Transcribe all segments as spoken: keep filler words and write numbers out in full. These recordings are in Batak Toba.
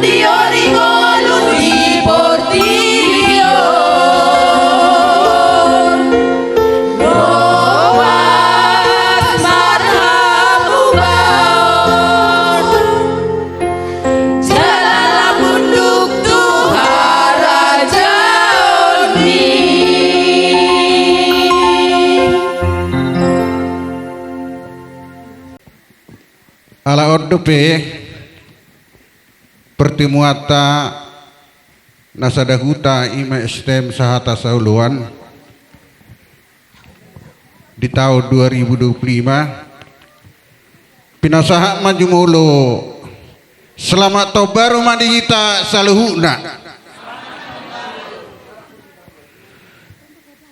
Io ringolu di portibi on, rohas marhamubaon, jala lam unduk tu harajaon ni. Ala on dope pertemuanta na sada huta, ima S T M Sahata Saoloan di taon dua ribu dua puluh lima. Pinasahat ma jumolo selamat taon baru ma di hita saluhutna.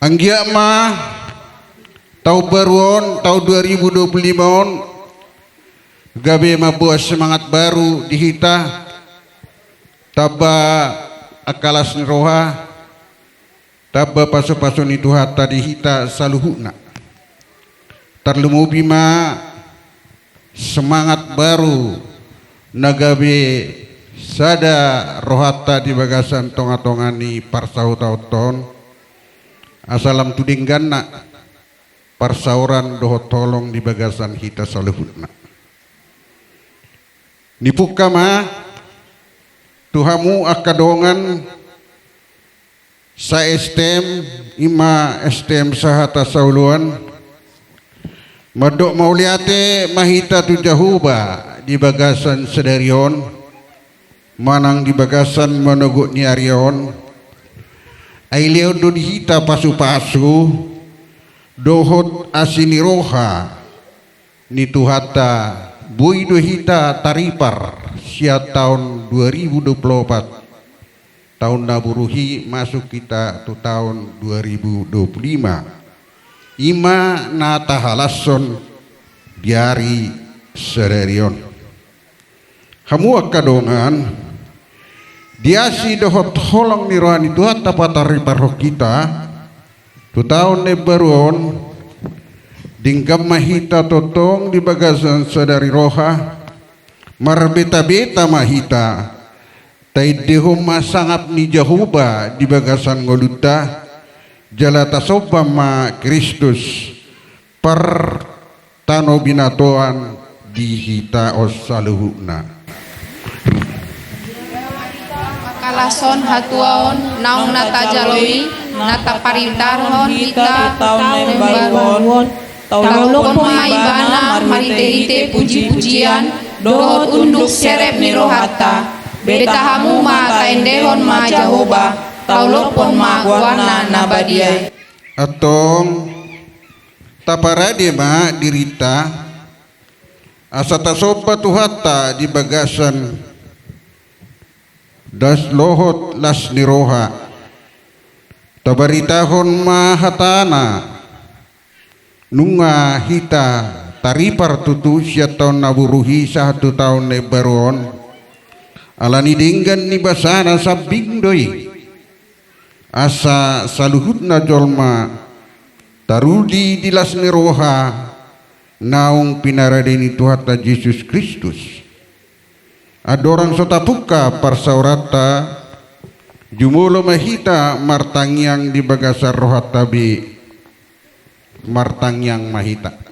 Anggiat ma taon baru on, taon dua ribu dua puluh lima on, gabe mamboan semangat baru di hita, tamba angka las ni roha, tamba pasupasu ni Tuhanta di hita saluhutna. Tarlumobi ma semangat baru na gabe sada rohanta di bagasan tongatonga ni parsaoran on, asa lam tu dengganna parsaoran dohot holong di bagasan hita saluhutna. Nipungka ma tu hamu angka dongan sa-S T M, ima S T M Sahata Saoloan, mandok mauliate ma hita tu Jahowa di bagasan sadari on manang di bagasan manogot ni ari on. Ai lehon do di hita pasupasu dohot asi ni roha ni Tuhanta, boi do hita taripar sian taon dua ribu dua puluh opat, taon na boru i, masuk hita tu taon dua ribu dua puluh lima, ima na tahalashon di ari sadari on. Hamu angka dongan, di asi dohot holong ni roha ni Tuhanta patariparhon hita tu taon na imbaru on, denggan ma hita tongtong di bagasan sadari roha, marbetabeta ma hita, taendehon ma sangap ni Jahowa di bagasan ngolunta, jala tasomba ma Kristus, partanobinatoan di hita on saluhutna. Pakalashon hatuaon naung na tajalo i, na tapariparhon hita tu taon na imbaru on. Taulophon ma ibana marhitehite pujipujian dohot unduk serep ni rohanta. Beta hamu ma, taendehon ma Jahowa, taulophon ma goarna na badia i. Antong, taparade ma dirinta, asa tasomba Tuhanta di bagasan das dohot las ni roha. Tabaritahon ma hatana, nunga hita taripar tutu sian taon na boru i sahat tu taon na imbaru on. Alani denggan ni basana sambing do i, asa saluhutna jolma taruli di las ni roha naung pinarade ni Tuhanta Jesus Kristus. Andorang so tapungka parsaoranta, jumolo ma hita martangiang di bagasan rohanta be. Martangiang ma hita.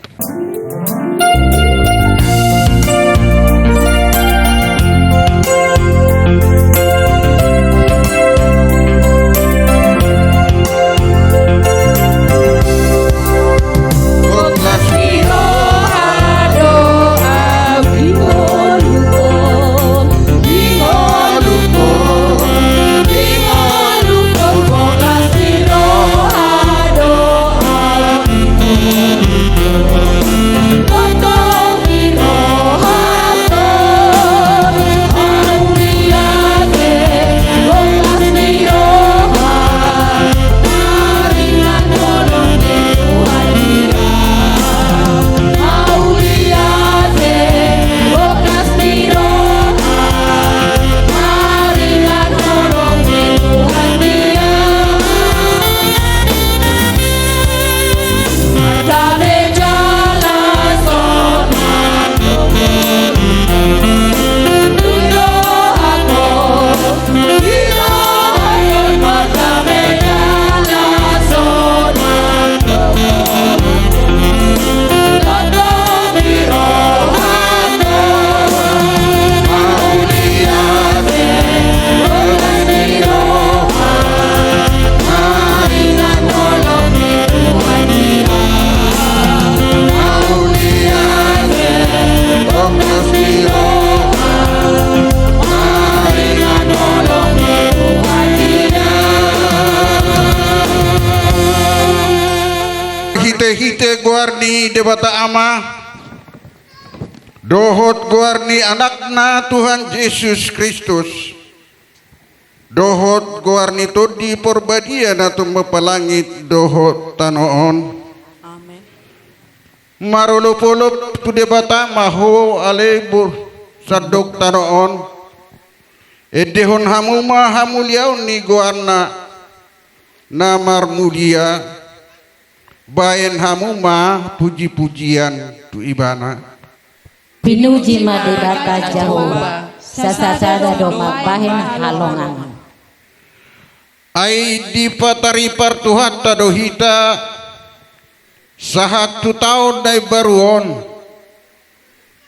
Te goar ni Debata Ama, dohot goar ni Anakna Tuhan Jesus Kristus, dohot goar ni Tondi Porbadia na tumompa langit dohot tano on. Amen. Marolopolop tu Debata ma ho ale bur-, sandok tano on. Endehon hamu ma hamuliaon ni goarna na marmulia, baen hamu ma pujipujian tu Ibana. Pinuji ma Debata Jahowa, sasada do mambahen halongangan. Ai dipataripar Tuhanta do hita sahat tu taon na imbaru on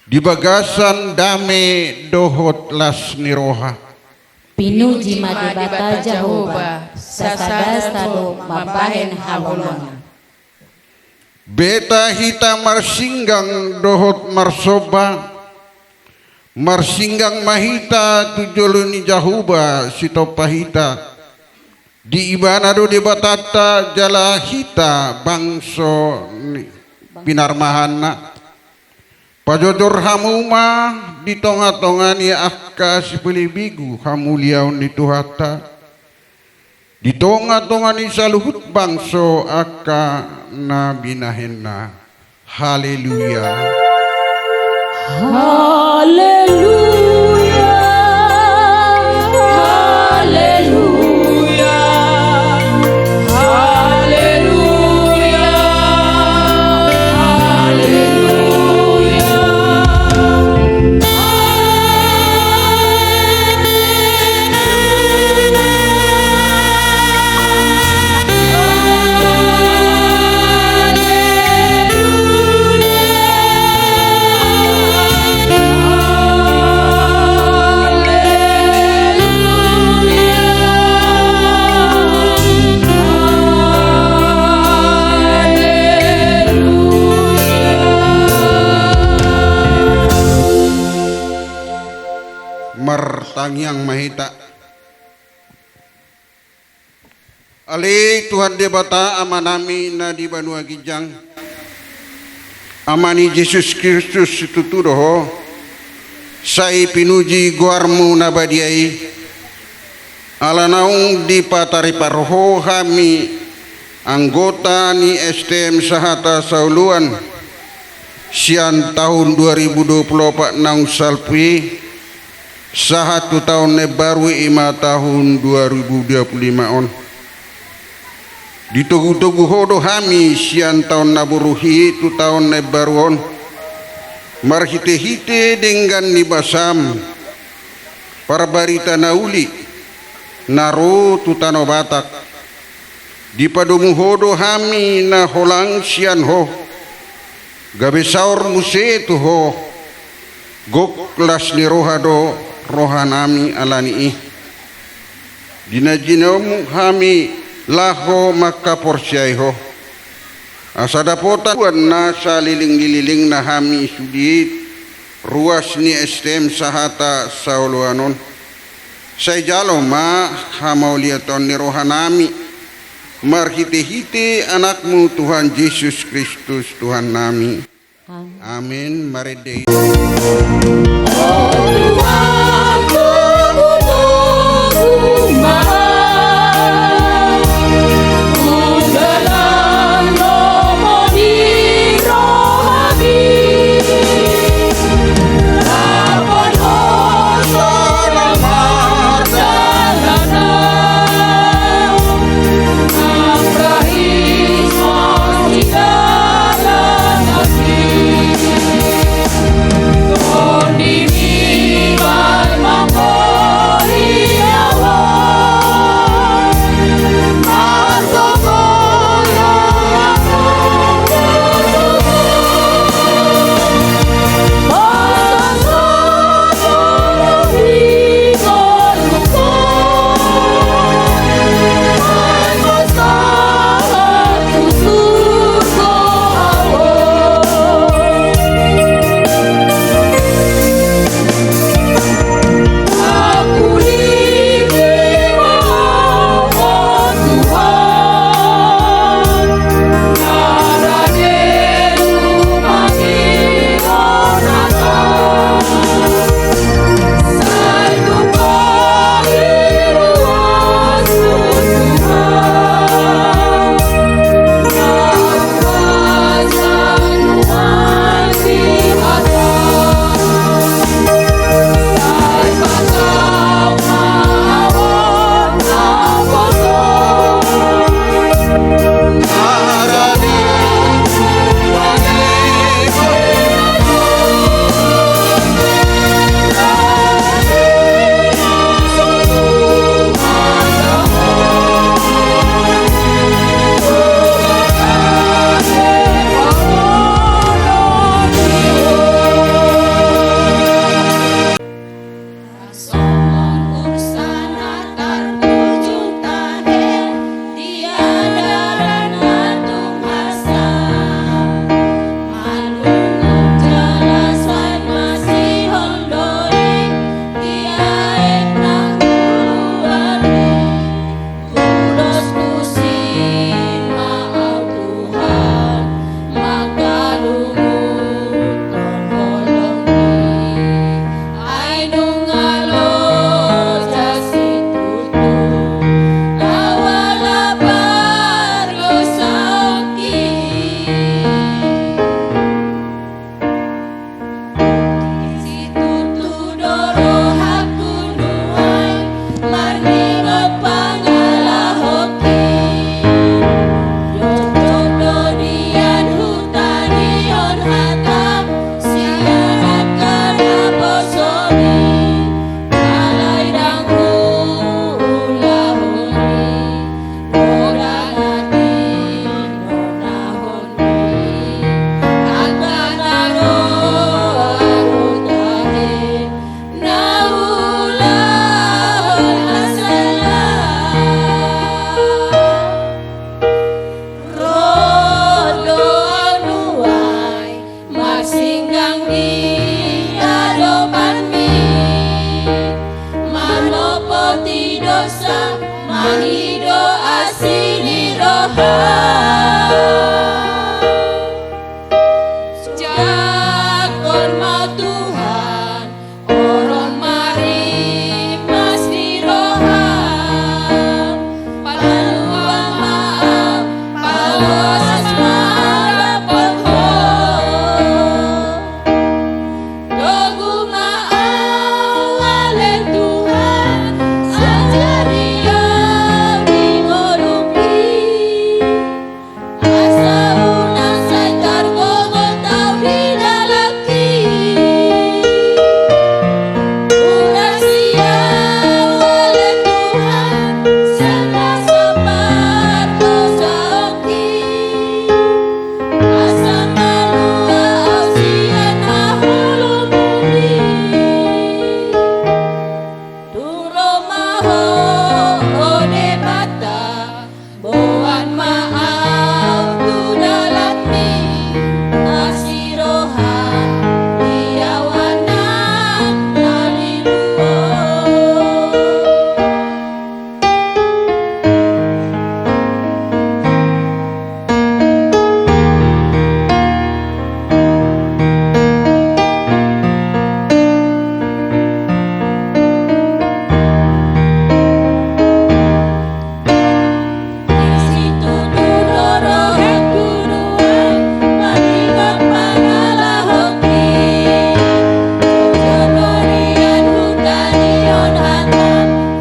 di bagasan dame dohot las ni roha. Pinuji ma Debata Jahowa, sasada do mambahen halongangan. Beta hita marsinggang dohot marsomba, marsinggang ma hita tu jolo ni Jahowa sitompa hita. Di Ibana do Debatanta jala hita bangso ni pinarmahanna. Pajojor hamu ma di tongatonga ni angka sipelebegu hamuliaon ni Tuhanta, di tongatonga ni saluhut bangso angka na binahenna. Haleluya. Haleluya. Haleluya. Haleluya. Haleluya. Martangiang ma hita. Ale Tuhan Debata Amanami na di banua ginjang, Ama ni Jesus Kristus situtu do Ho, sai pinuji goarMu na badia i. Ala naung dipataripar Ho hami anggota ni S T M Sahata Saoloan, sian taon dua ribu dua puluh opat naung salpu i, sahat tu taon na imbaru i, ima taon dua ribu dua puluh lima on. Ditogutogu Ho do hami sian taon na boru i tu taon na imbaru on, marhitehite denggan ni basaM, parbarita na uli na ro tu tano Batak. Dipadomu Ho do hami na holang sian Ho, gabe saor muse tu Ho, gok las ni roha do rohanami ala ni i. Jinajinamu hami laho mangkaporseai Ho, asa dapotan na salelenglelengna hami sude ruas ni S T M Sahata Saoloan on. Sai jalo ma hamauliateon ni rohanami, marhitehite AnakMu Tuhan Jesus Kristus Tuhannami. Amin. Amin. Marende. Songon ursa na tarpujung tahe di adaran na tung hansa, manungkun jala sai masihol do i di aek na huluan i. Tudos tusi ma au Tuhan, mangkalunguthon holong i. Ai nunga loja situtu, au ala pardosaonki. Situtu do rohangku nuaeng marningot pangalahonki. Jotjot do dian hutangihon hatam sian angka na posomi. Alai ndang huulahon i. Poda na tinonahon i, angka na roa do tahe na ulaon na sala. Ro do au nuaeng marsinggang di adopanmi, manopoti dosa, mangido asi ni roha. Jangkon ma Tuhan, oron ma rimas ni roham, paluahon ma au, paloas ma au rap dohot Ho. Togu ma au ale Tuhan, ajari au di ngolungki. Asa unang sai targogot au di dalanki. Urasi au ale Tuhan, sian rasa pardosaonki. Asa malua au sian haholomon i. Tung ro ma Ho, o Debata, boan ma au tu dalanmi, asi roham di au anak na lilu on.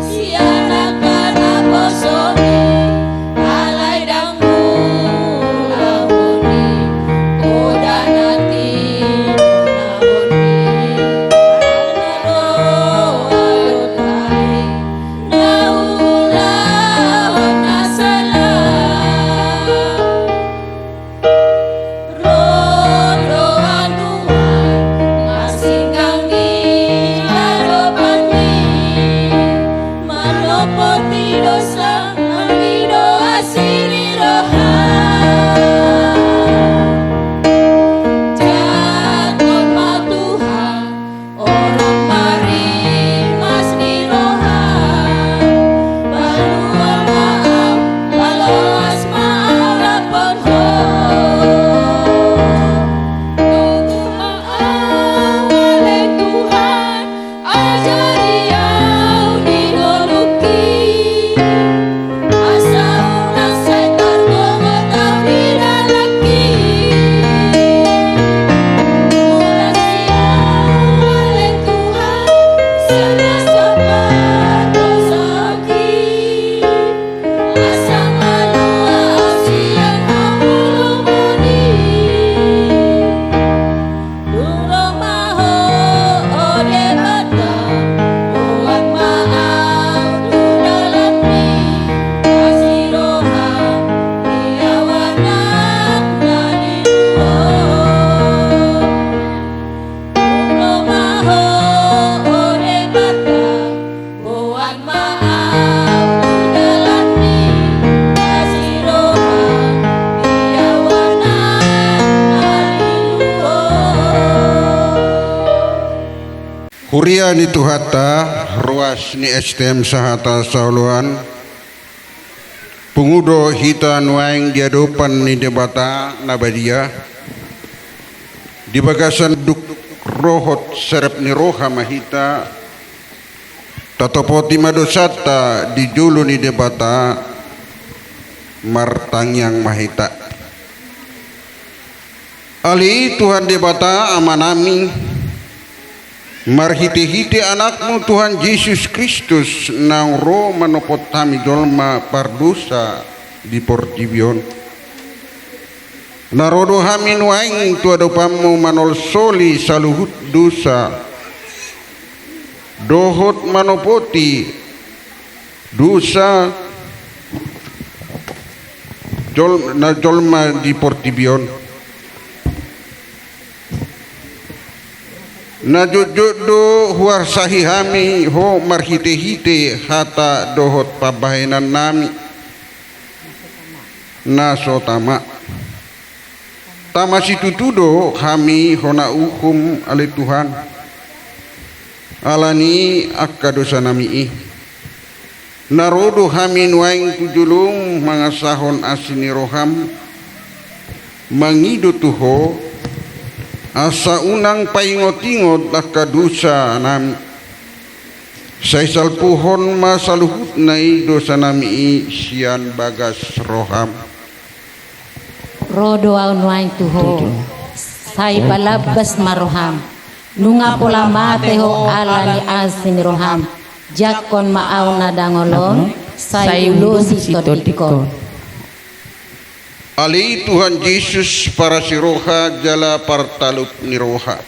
Sian angka na posomi, alai ndang huulahon i, poda na tinonahon i, angka na roa do tahe na ulaon na sala. Ro do au nuaeng marsinggang di adopanmi, manopoti dosa, mangido asi ni roha. Jangkon ma Tuhan, oron ma rimas ni roham, paluahon ma au, paloas ma au rap dohot Ho. Togu ma au ale Tuhan, ajari au di ngolungki. Huria ni Tuhanta, ruas ni S T M sahata saoloan, pungu do hita nuaeng di adopan ni Debata na badia. Di bagasan unduk dohot serep ni roha ma hita, tatopoti ma dosanta di jolo ni Debata, martangiang ma hita. Ale Tuhan Debata Amanami, marhitehite Anakmu Tuhan Jesus Kristus naung ro manopot hami jolma pardosa di portibi on, na ro do hami nuaeng tu adopanmu manolsoli saluhut dosa dohot manopoti dosa jol-, na jolma di portibi on. Na jotjot do huarsahi hami Ho marhitehite hata dohot pambahenannami na so tama. Tama situtu do hami hona uhum, ale Tuhan, ala ni angka dosanami i. Na ro do hami nuaeng tu jolom mangasahon asi ni roham, mangido tu Ho, asa unang paingotingot angka dosanami. Sai salpuhon ma saluhutna i dosanami i sian bagas roham. Ro do ahu nuaeng tu Ho, sai palambas ma roham. Nunga pola mate Ho ala ni asi ni roham. Jangkon ma ahu na dangol on, sai ulosi tondingkon. Ale Tuhan Jesus, parasi roha jala partalup ni roha.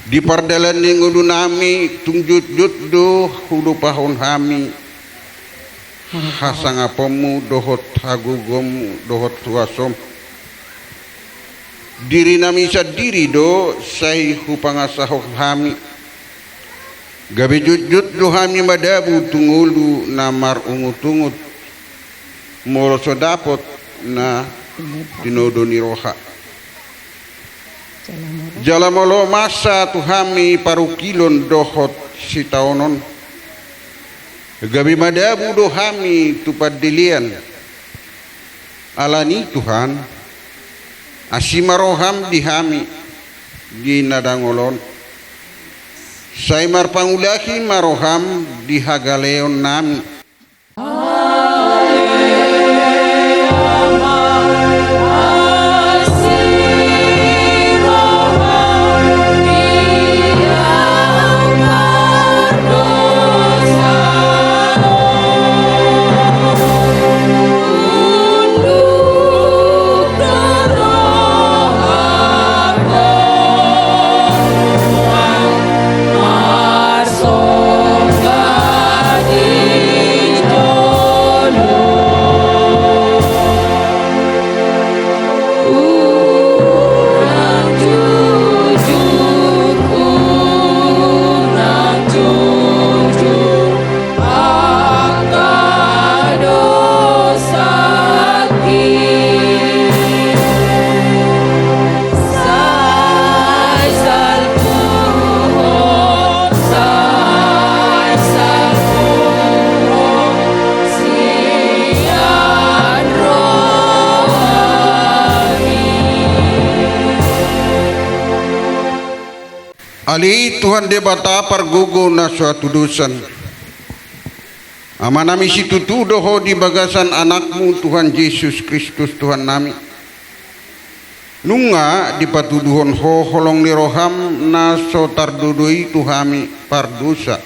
Di pardalan ni ngolunami tung jotjot do hudupahon hami hasangaponmu dohot hagogoonmu dohot huasom. Dirinami sandiri do sai hupangasahon hami. Gabe jotjot do hami madabu tu ngolu na marungutungut molo so dapot na tinodo ni roha. Jala molo masa tu hami parungkilon dohot sitaonon, gabe madabu do hami tu pandelean. Ala ni Tuhan, asi ma roham di hami di na dangol on. Sai marpangulahi ma roham di hagaleonnami. Ale Tuhan Debata pargogo na so hatudosan. Amanami situtu do Ho di bagasan Anakmu Tuhan Jesus Kristus Tuhannami. Nunga dipatuduhon Ho holong ni roham na so tardodo i tu hami pardosa.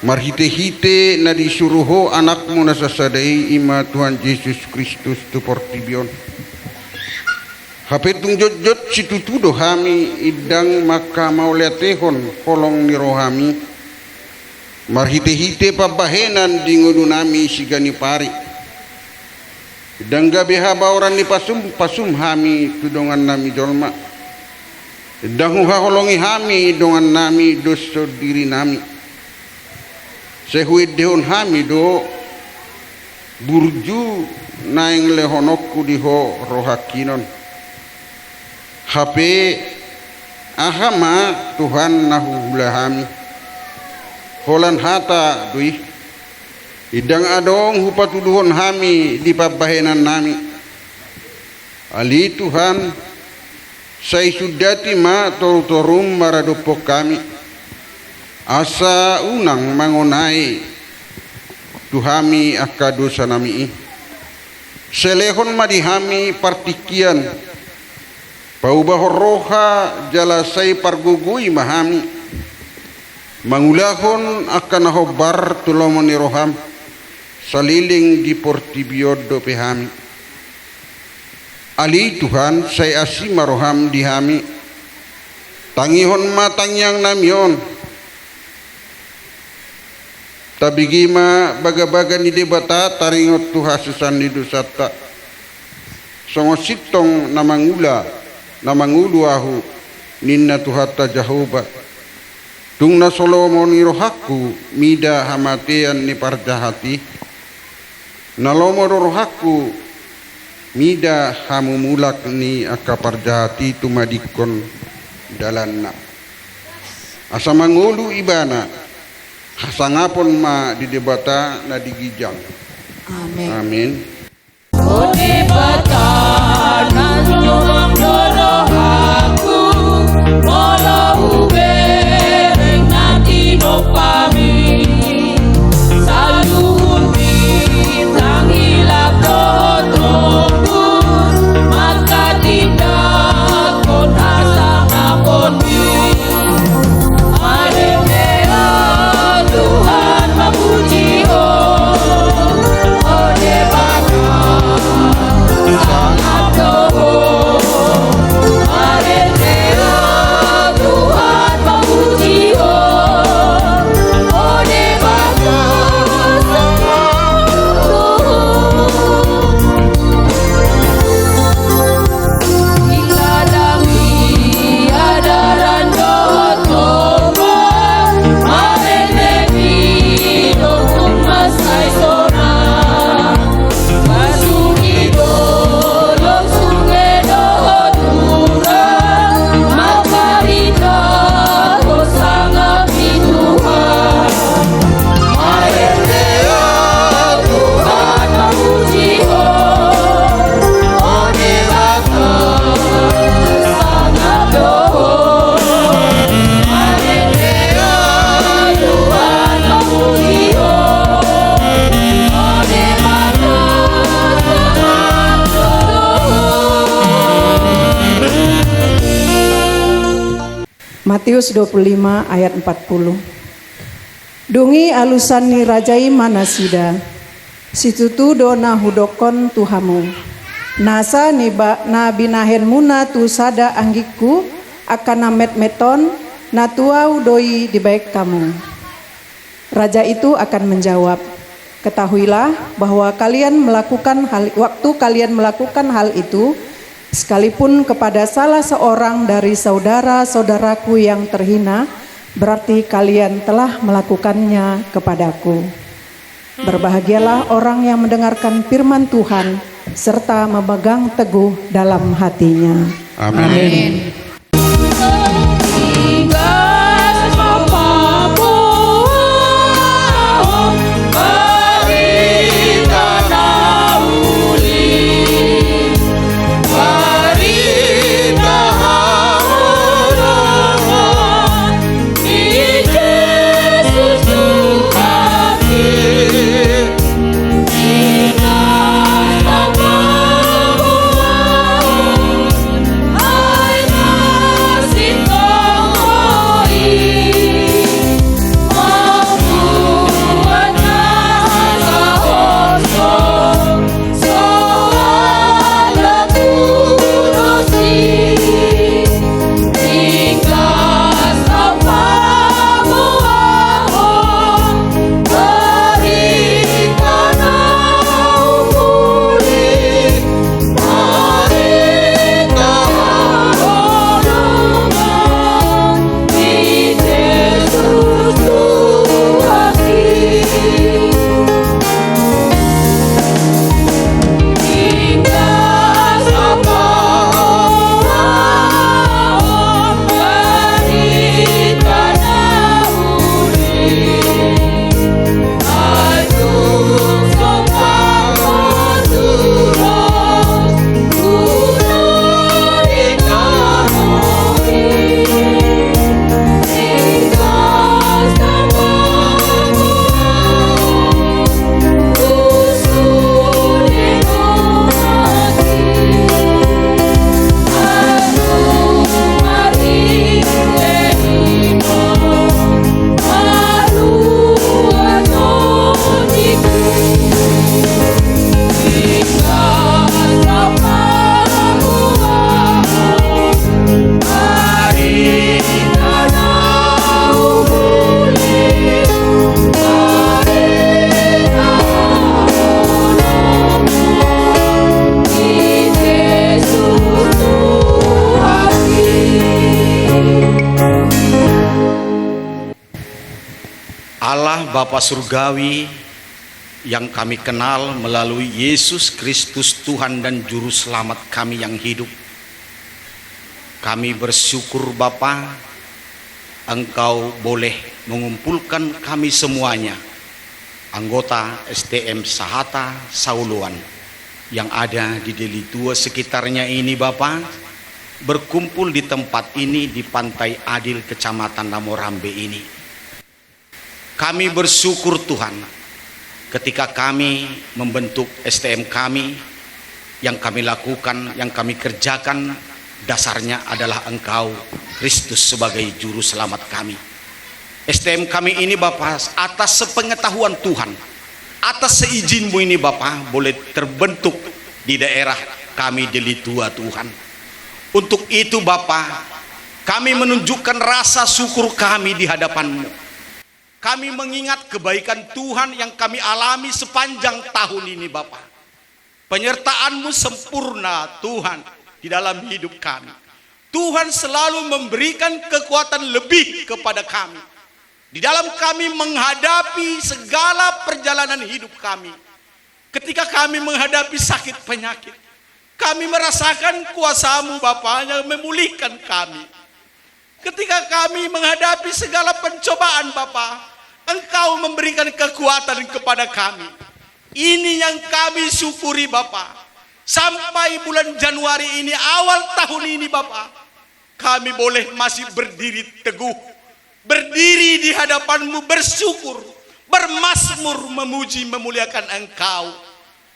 Marhitehite na disuru Ho Anakmu na sasada i, i ma Tuhan Jesus Kristus tu portibi on. Hape tung jotjot situtu do hami, indang mangkamauliatehon holong ni rohami. Marhitehite pambahenan di ngolunami siganip ari. Ndang gabe habaoran ni pasum, pasum hami tu dongannami jolma. Ndang huhaholongi hami dongannami dos sondirinami. Sai huendehon hami do burju naeng lehononku di Ho rohangkinon. Hape Aha ma, Tuhan, na huula hami? Holan hata do i. Ndang adong hupatuduhon hami di pambahenannami. Ale Tuhan, sai sundati ma torutorum maradophon hami, asa unang mangonai tu hami angka dosanami i. Sai lehon ma di hami partingkian, paubahon roha jala sai pargogoi ma hami mangulahon angka na hombar tu lomo ni roham, saleleng di portibi on dope hami. Ale Tuhan, sai asi ma roham di hami. Tangihon ma tangiangnami on. Tabege ma bagabaga ni Debata taringot tu hasusahan ni dosanta. Songon sintong na mangula, na mangolu ahu, ninna Tuhanta Jahowa. Tung na so lomo ni rohangku mida hamatean ni parjahat i. Na lomo do rohangku mida hamumulak ni angka parjahat i tumadingkon dalanna. Asa mangolu ibana, hasangapon ma di Debata na di ginjang. Amen. Amen. O Debata, na nunung do rohangku, molo hubereng na tinompami. Saluhutni tangiang dohot ronggur, manghatindanghon hasangaponmi. Marende, o Tuhan, mamuji Ho, o Debata, sangap do Ho. Marende, o Tuhan, mamuji Ho, o Debata, sangap do Ho. Dihadangi adaran dohot toba, marende di tonga mansai sonang. Pasu ni dolok, sunge dohot hurang, manghatindanghon sangap ni Tuhan. Marende, o Tuhan, mamuji Ho, o Debata, sangap do Ho. Marende, o Tuhan, mamuji Ho, o Debata, sangap do Ho. Matius dua puluh lima ayat empat puluh. Dung i alusan ni raja i ma nasida: Situtu do na hudokkon tu hamu, nasa niba-, na binahenmuna tu sada anggingku angka na metmet on, na tu ahu do i dibahen hamu. Raja itu akan menjawab, Ketahuilah bahwa kalian melakukan hal, waktu kalian melakukan hal itu, sekalipun kepada salah seorang dari saudara-saudaraku yang terhina, berarti kalian telah melakukannya kepadaku. Berbahagialah orang yang mendengarkan firman Tuhan serta memegang teguh dalam hatinya. Amin. Amin. Allah Bapa Surgawi yang kami kenal melalui Yesus Kristus Tuhan dan Juru Selamat kami yang hidup, kami bersyukur Bapa, Engkau boleh mengumpulkan kami semuanya, anggota S T M Sahata Sauluan yang ada di Deli Tua sekitarnya ini Bapa, berkumpul di tempat ini di Pantai Adil Kecamatan Namorambe ini. Kami bersyukur Tuhan, ketika kami membentuk S T M kami, yang kami lakukan, yang kami kerjakan, dasarnya adalah Engkau, Kristus sebagai Juru Selamat kami. S T M kami ini Bapa, atas sepengetahuan Tuhan, atas seizin-Mu ini Bapa, boleh terbentuk di daerah kami Deli Tua Tuhan. Untuk itu Bapa, kami menunjukkan rasa syukur kami di hadapan-Mu. Kami mengingat kebaikan Tuhan yang kami alami sepanjang tahun ini Bapa. Penyertaan-Mu sempurna Tuhan di dalam hidup kami. Tuhan selalu memberikan kekuatan lebih kepada kami di dalam kami menghadapi segala perjalanan hidup kami. Ketika kami menghadapi sakit penyakit, kami merasakan kuasa-Mu Bapa yang memulihkan kami. Ketika kami menghadapi segala pencobaan Bapa, Engkau memberikan kekuatan kepada kami. Ini yang kami syukuri Bapa. Sampai bulan Januari ini, awal tahun ini Bapa, kami boleh masih berdiri teguh, berdiri di hadapan-Mu, bersyukur, bermazmur, memuji, memuliakan Engkau.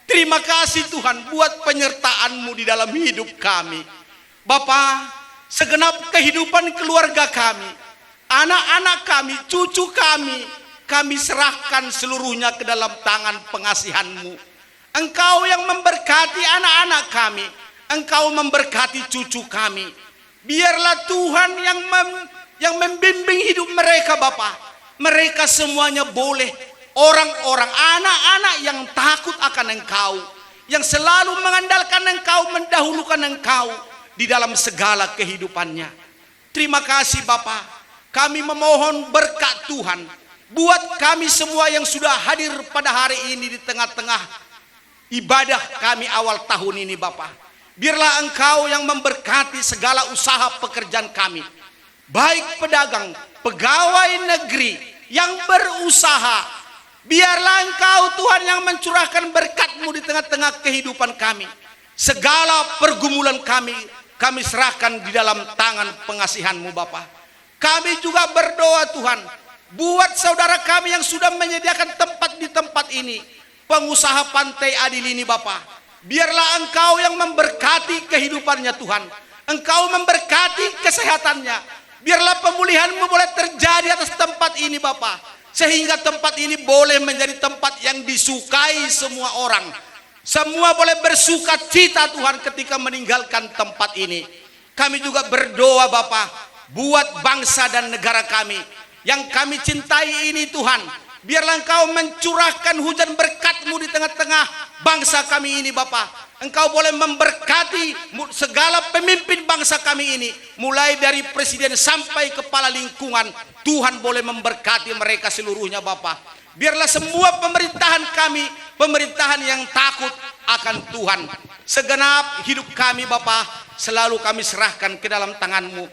Terima kasih Tuhan buat penyertaan-Mu di dalam hidup kami. Bapa, segenap kehidupan keluarga kami, anak-anak kami, cucu kami, kami serahkan seluruhnya ke dalam tangan pengasihan-Mu. Engkau yang memberkati anak-anak kami, Engkau memberkati cucu kami. Biarlah Tuhan yang mem-, yang membimbing hidup mereka, Bapa. Mereka semuanya boleh orang-orang, anak-anak yang takut akan Engkau, yang selalu mengandalkan Engkau, mendahulukan Engkau di dalam segala kehidupannya. Terima kasih, Bapa. Kami memohon berkat Tuhan buat kami semua yang sudah hadir pada hari ini di tengah-tengah ibadah kami awal tahun ini, Bapa. Biarlah Engkau yang memberkati segala usaha pekerjaan kami, baik pedagang, pegawai negeri, yang berusaha. Biarlah Engkau, Tuhan, yang mencurahkan berkat-Mu di tengah-tengah kehidupan kami. Segala pergumulan kami, kami serahkan di dalam tangan pengasihan-Mu, Bapa. Kami juga berdoa, Tuhan, buat saudara kami yang sudah menyediakan tempat di tempat ini, pengusaha Pantai Adil ini, Bapa. Biarlah Engkau yang memberkati kehidupannya, Tuhan. Engkau memberkati kesehatannya. Biarlah pemulihan-Mu boleh terjadi atas tempat ini, Bapa. Sehingga tempat ini boleh menjadi tempat yang disukai semua orang. Semua boleh bersuka cita, Tuhan, ketika meninggalkan tempat ini. Kami juga berdoa, Bapa, buat bangsa dan negara kami yang kami cintai ini, Tuhan. Biarlah Engkau mencurahkan hujan berkat-Mu di tengah-tengah bangsa kami ini, Bapa. Engkau boleh memberkati mu-, segala pemimpin bangsa kami ini, mulai dari presiden sampai kepala lingkungan. Tuhan boleh memberkati mereka seluruhnya, Bapa. Biarlah semua pemerintahan kami, pemerintahan yang takut akan Tuhan. Segenap hidup kami, Bapa, selalu kami serahkan ke dalam tangan-Mu.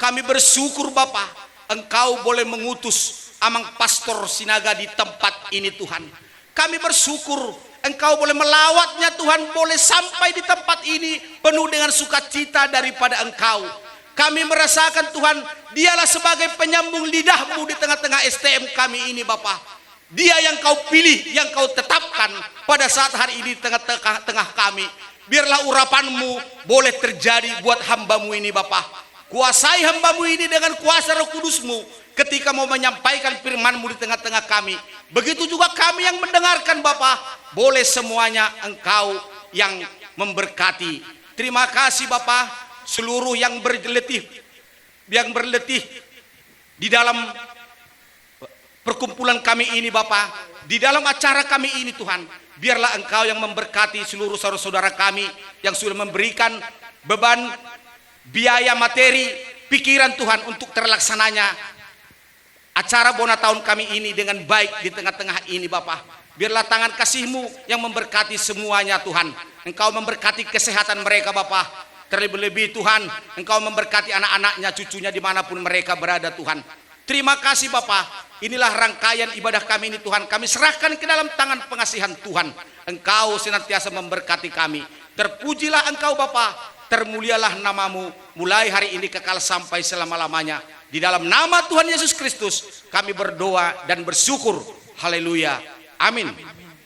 Kami bersyukur, Bapa, Engkau boleh mengutus Amang Pastor Sinaga di tempat ini, Tuhan. Kami bersyukur Engkau boleh melawatnya, Tuhan, boleh sampai di tempat ini penuh dengan sukacita daripada Engkau. Kami merasakan, Tuhan, dialah sebagai penyambung lidah-Mu di tengah-tengah S T M kami ini, Bapa. Dia yang Kau pilih, yang Kau tetapkan pada saat hari ini di tengah-tengah kami. Biarlah urapan-Mu boleh terjadi buat hamba-Mu ini, Bapa. Kuasai hamba-Mu ini dengan kuasa Roh Kudus-Mu ketika mau menyampaikan firman-Mu di tengah-tengah kami. Begitu juga kami yang mendengarkan, Bapa, boleh semuanya Engkau yang memberkati. Terima kasih, Bapa, seluruh yang berletih, yang berletih di dalam perkumpulan kami ini, Bapa, di dalam acara kami ini, Tuhan. Biarlah Engkau yang memberkati seluruh saudara-saudara kami yang sudah memberikan beban biaya, materi, pikiran, Tuhan, untuk terlaksananya acara bona tahun kami ini dengan baik di tengah-tengah ini, Bapa. Biarlah tangan kasih-Mu yang memberkati semuanya, Tuhan. Engkau memberkati kesehatan mereka, Bapa. Terlebih-lebih, Tuhan, Engkau memberkati anak-anaknya, cucunya, dimanapun mereka berada, Tuhan. Terima kasih, Bapa. Inilah rangkaian ibadah kami ini, Tuhan. Kami serahkan ke dalam tangan pengasihan Tuhan. Engkau senantiasa memberkati kami. Terpujilah Engkau, Bapa. Termulialah nama-Mu, mulai hari ini kekal sampai selama-lamanya. Di dalam nama Tuhan Yesus Kristus, kami berdoa dan bersyukur. Haleluya. Amin.